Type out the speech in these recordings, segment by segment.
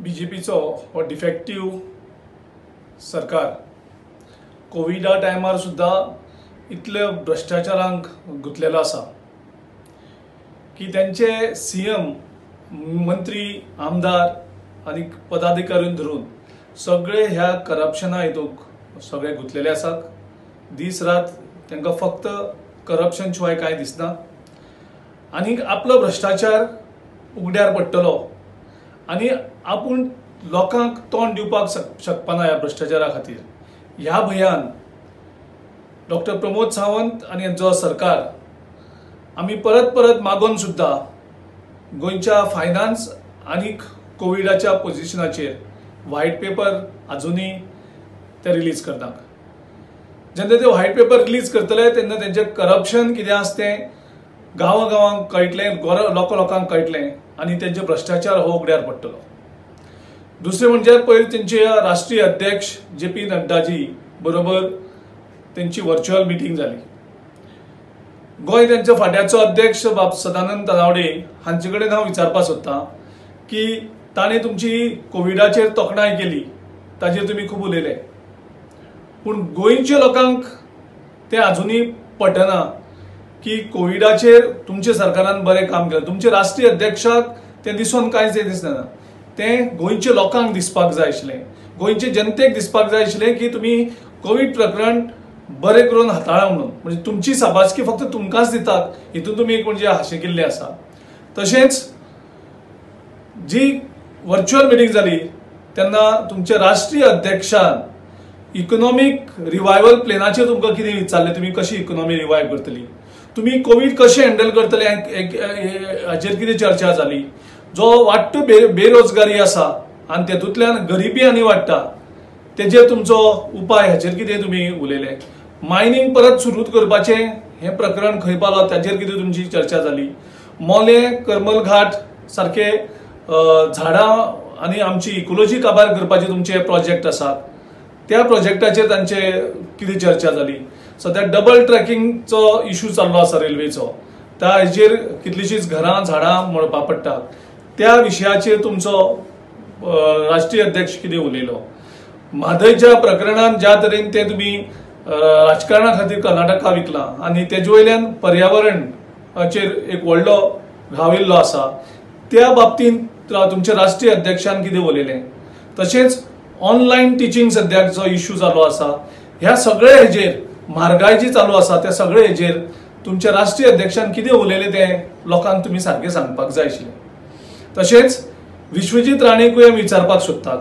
बीजेपीचो हो डिफेक्टीव सरकार कोविडा टायमार सुद्दां इतले भ्रश्टाचारांक गुंतलेलो आसा की त्यांचे सीएम, मंत्री, आमदार आनी पदाधिकारी धरून सगळे ह्या करप्शना हेतूक सगळे गुंतलेले आसात। दीस रात तांकां फक्त करप्शन शिवाय कांय दिसना आनी आपलो भ्रश्टाचार उगड्यार पडटलो आनी आपूण लोकांक तोंड दिवपाक शकपाना ह्या भ्रश्टाचारा खातीर, ह्या भंयान डॉक्टर प्रमोद सावंत आनी हांचो सरकार आमी परत परत मागून सुद्दां गोंयच्या फायनान्स आनी कोविडाच्या पोजिशनाचेर व्हायट पेपर अजुनूय ते रिलीज करनात। जेन्ना ते व्हायट पेपर रिलीज करतले तेन्ना तेंचें करप्शन कितें आसा तें गांवां गांवांक कळटलें, लोकां लोकांक कळटलें आनी तेंचे भ्रश्टाचार हो उगड्यार पडटलो। दुसरें म्हणजे पयर तेंचे राष्ट्रीय अध्यक्ष जे पी नड्डाजी बरोबर तेंची वर्च्युअल मिटींग जाली। गोंय तेंच्या फाट्याचो अध्यक्ष बाब सदानंद तानावडे हांचे कडेन हांव विचारपाक सोदतां की ताणें तुमची कोविडाचेर तोखणाय केली, ताजेर तुमी खूब उलयले, पूण गोंयच्या लोकांक तें अजुनूय पटना की कोविडाचेर तुमच्या सरकारान बरें काम केलें। तुमच्या राष्ट्रीय अध्यक्षाक तें दिसून कांयच दिसना, तें गोंयच्या लोकांक दिसपाक जाय आशिल्लें, गोंयचे जनतेक दिसपाक जाय आशिल्लें की तुमी कोवीड प्रकरण बरें करून हाताळा म्हणून। म्हणजे तुमची शाबासकी फक्त तुमकांच दितात हितून तुमी एक म्हणजे हांशें केल्लें आसा। तशेंच जी वर्च्युअल मिटींग जाली तेन्ना तुमच्या राष्ट्रीय अध्यक्षान इकॉनॉमीक रिवायवल प्लॅनाचेर तुमकां कितें विचारलें, तुमी कशी इकॉनॉमी रिवायव करतली, तुमी कोवीड कशें हँडल करतले हाचेर कितें चर्चा जाली। जो वाडटो बेरोजगारी आसा आनी तेतूंतल्यान गरिबी आनी वाडटा तेजेर तुमचो उपाय हाचेर कितें तुमी उलयले। मायनींग परत सुरू करपाचें हें प्रकरण खंय पावलां ताचेर कितें तुमची चर्चा जाली। मोलें, करमलघाट सारके झाडां आनी आमची इकोलॉजी काबार करपाचे तुमचे प्रोजेक्ट आसात, त्या प्रोजेक्टाचेर तांचे कितें चर्चा जाली। सद्या डबल ट्रॅकिंगचो इशू चाललो आसा रेल्वेचो, त्या हेजेर कितलींशींच घरां झाडां मोडपा पडटात, त्या विशयाचेर तुमचो राष्ट्रीय अध्यक्ष कितें उलयलो। म्हादयच्या प्रकरणान ज्या तरेन ते तुमी राजकारणा खातीर कर्नाटका विकलां आनी तेजे वयल्यान पर्यावरणाचेर एक व्हडलो घाव येयल्लो आसा, त्या बाबतींत तुमच्या राष्ट्रीय अध्यक्षान कितें उलयलें। तशेंच ऑनलायन टिचींग सद्याक जो इशू चालू आसा, ह्या सगळे हेजेर म्हारगाय जी चालू आसा त्या सगळे हेजेर तुमच्या राष्ट्रीय अध्यक्षान कितें उलयलें तें लोकांक तुमी सारकें सांगपाक जाय आशिल्लें। तशेंच विश्वजीत राणेकूय आमी विचारपाक सोदतात,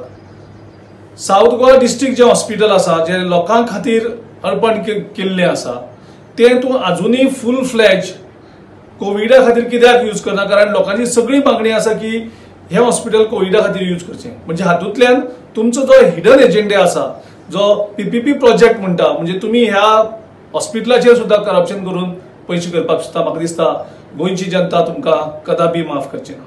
सावथ गोवा डिस्ट्रिक्ट जें हॉस्पिटल आसा जें लोकां खातीर अर्पण केल्लें आसा तें तूं अजुनूय फूल फ्लॅज कोविडा खातीर कित्याक यूज करना, कारण लोकांची सगळी मागणी आसा की हें हॉस्पिटल कोविडा खातीर यूज करचें। म्हणजे हातूंतल्यान तुमचो जो हिडन एजेंडा आसा, जो पीपीपी प्रोजेक्ट म्हणटा, म्हणजे तुमी ह्या हॉस्पिटलाचेर सुद्दां करप्शन करून पयशे करपाक सोदता। म्हाका दिसता गोंयची जनता तुमकां कदापी माफ करची ना।